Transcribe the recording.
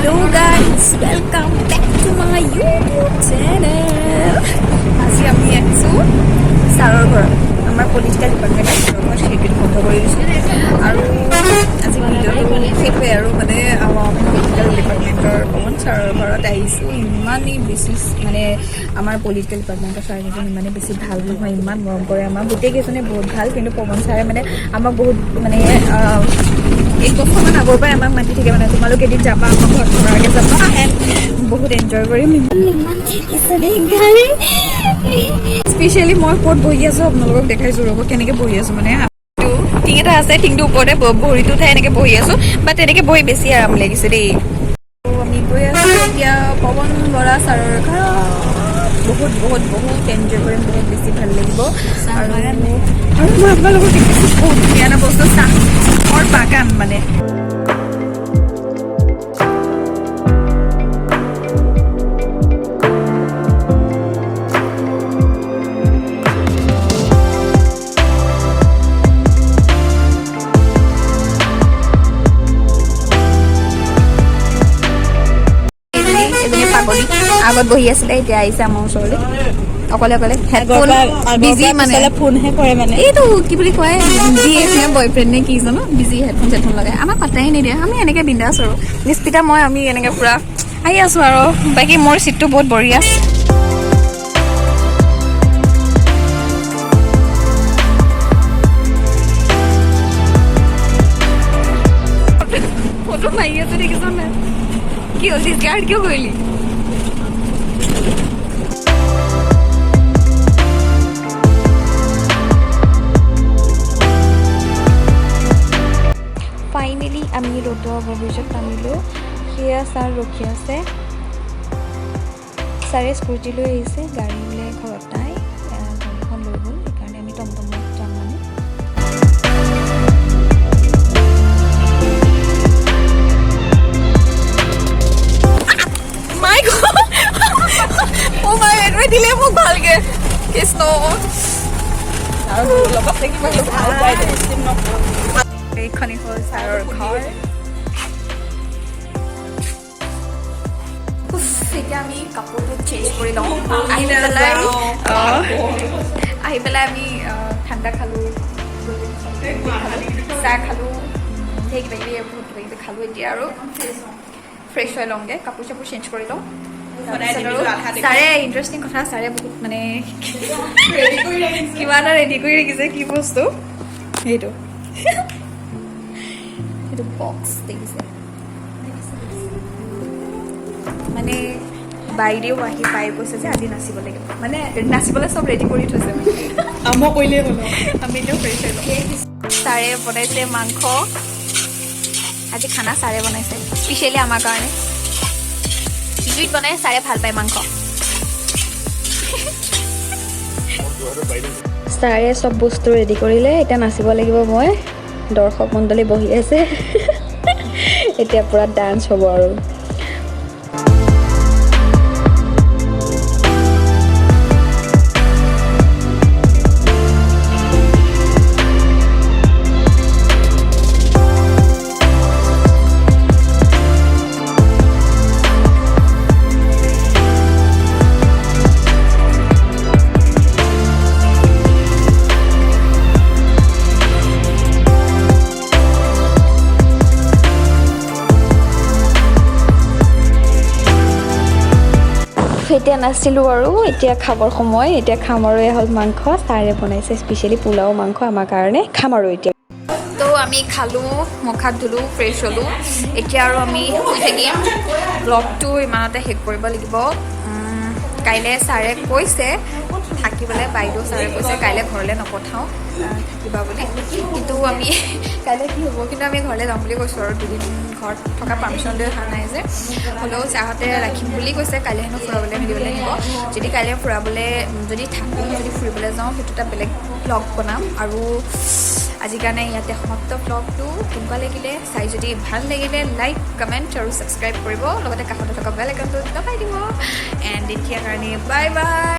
Hello guys, welcome back to my YouTube channel. আজি আমি আহিছোঁ ছাৰৰ ঘৰত। আমাৰ পলিটিকেল ডিপাৰ্টমেণ্টৰ ছাৰৰ ঘৰত খিৰিকীটো বন্ধ কৰি দিছোঁ। আৰু আজি ভিডিঅ'টো সেইটোৱে আৰু মানে আমি পলিটিকেল ডিপাৰ্টমেণ্টৰ পৱন ছাৰৰ ঘৰত আহিছোঁ। ইমানেই বেছি মানে আমাৰ পলিটিকেল ডিপাৰ্টমেণ্টৰ ছাৰকেইজন ইমানেই বেছি ভাল নহয়, ইমান মৰম কৰে আমাক। গোটেইকেইজনে বহুত ভাল, কিন্তু পৱন ছাৰে মানে আমাক বহুত মানে এক বছৰমান আগৰ পৰাই আমাক মাতি থাকে, মানে তোমালোক এদিন যাবা, আমাৰ ঘৰত থকাকৈ যাবা এণ্ড বহুত এনজয় কৰিম। ইমান দেখিছে দেই গাড়ী। স্পেচিয়েলি মই ক'ত বহি আছো আপোনালোকক দেখাইছো, ৰ'ব, কেনেকে বহি আছো। মানে টিং এটা আছে, টিংটোৰ ওপৰতে ভৰিটো উঠাই এনেকে বহি আছো। বাট তেনেকে বহি বেছি আৰাম লাগিছে দেই। আমি গৈ আছো এতিয়া পৱন বৰা ছাৰৰ ঘৰত। বহুত বহুত বহুত এনজয় কৰিম, বহুত বেছি ভাল লাগিব। আৰু মই আপোনালোকক দেখিছোঁ বহুত ধুনীয়া এটা বস্তু, চাহৰ বাগান মানে। এজনী পাগলী আগত বহি আছিলে, এতিয়া আহিছে আমাৰ ওচৰলৈ অকলে অকলে। হেডফোন বিজি মানে ফোনহে কৰে মানে। এইটো কি বুলি কয়, বি এফ নে বয়ফ্ৰেণ্ড নে কি জানো, বিজি, হেডফোন চেডফোন লগাই। আমাক পাত্তাই নিদিয়ে। আমি এনেকে বিন্দাছ আৰু নিস্পিতা, মই, আমি এনেকে পুৰা আহি আছো। আৰু বাকী মোৰ চিটটো বহুত বঢ়িয়া। ফটো মাৰি আছে, দেখিছ নাই? কি হ'ল, ডিছগাৰ্ড কিয় কৰিলি? ফাইনেলি আমি ৰতুৱা অভাৰব্ৰিজত নামিলোঁ। সেয়া ছাৰ ৰখি আছে। ছাৰে স্কুটি লৈ আহিছে, গাড়ী বোলে ঘৰত নাই, গাড়ীখন লৈ গ'ল। সেইকাৰণে আমি টমটমত যাম মানে। মাই অ' মাই, এইটোৱে দিলে মোক ভালকে। কৃষ্ণ! আৰু লগত থাকিব। ভাল পাই। এইখনেই হ'ল ছাৰৰ ঘৰ। উফ, এতিয়া আমি কাপোৰটো চেঞ্জ কৰি লওঁ। আহি পেলাই আমি ঠাণ্ডা খালোঁ, চাহ খালোঁ, ধেৰ কিবা কিবি, বহুত কিবা কিবি খালোঁ। এতিয়া আৰু ফ্ৰেছ হৈ লওঁগৈ, কাপোৰ চাপোৰ চেঞ্জ কৰি লওঁ। তাৰপিছত আৰু ছাৰে, ইণ্টাৰেষ্টিং কথা, ছাৰে বহুত মানে কিবা এটা ৰেডি কৰি ৰাখিছে। কি বস্তু সেইটো? সেইটো বক্স দেখিছে মানে বাইদেউ আহি পাই কৈছে যে আজি নাচিব লাগিব, মানে নাচিবলৈ চব ৰেডি কৰি থৈছে মানে। আৰম্ভ কৰিলেই হ'ল। আমি এতিয়া ফ্ৰেছ হৈ লওঁ। ছাৰে বনাইছে মাংস। আজি খানা ছাৰে বনাইছে স্পেচিয়েলি আমাৰ কাৰণে। জুইত বনাই ছাৰে ভাল পায় মাংস। ছাৰে চব বস্তু ৰেডি কৰিলে, এতিয়া নাচিব লাগিব মই। দৰ্শক মণ্ডলী বহি আছে, এতিয়া পূৰা ডান্স হ'ব আৰু। এতিয়া নাচিলোঁ আৰু এতিয়া খাবৰ সময়। এতিয়া খাম আৰু। এয়া হ'ল মাংস, ছাৰে বনাইছে স্পেচিয়েলি পোলাও মাংস আমাৰ কাৰণে। খাম আৰু এতিয়া। তো আমি খালোঁ, মুখ হাত ধুলোঁ, ফ্ৰেছ হ'লোঁ। এতিয়া আৰু আমি শুই থাকিম। ব্লগটো ইমানতে শেষ কৰিব লাগিব। কাইলৈ ছাৰে কৈছে থাকিবলৈ, বাইদেউ ছাৰে কৈছে কাইলৈ ঘৰলৈ নপঠাওঁ, থাকিবা বুলি। কিন্তু আমি কাইলৈ কি হ'ব, কিন্তু আমি ঘৰলৈ যাম বুলি কৈছোঁ। আৰু দুদিন ঘৰত থকা পাৰ্মিশ্যন লৈ অহা নাই যে, হ'লেও ছাৰহঁতে ৰাখিম বুলি কৈছে। কাইলৈ হেনো ফুৰাবলৈ মেলিবলৈ নিব। যদি কাইলৈ ফুৰাবলৈ, যদি থাকোঁ, যদি ফুৰিবলৈ যাওঁ, সেইটো এটা বেলেগ ব্লগ বনাম। আৰু আজিৰ কাৰণে ইয়াতে সমাপ্ত। ব্লগটো কেনেকুৱা লাগিলে চাই? যদি ভাল লাগিলে লাইক, কমেণ্ট আৰু ছাবস্ক্ৰাইব কৰিব, লগতে কাষতে থকা বেল আইকনটো দবাই দিব। এণ্ড এতিয়াৰ কাৰণে বাই বাই।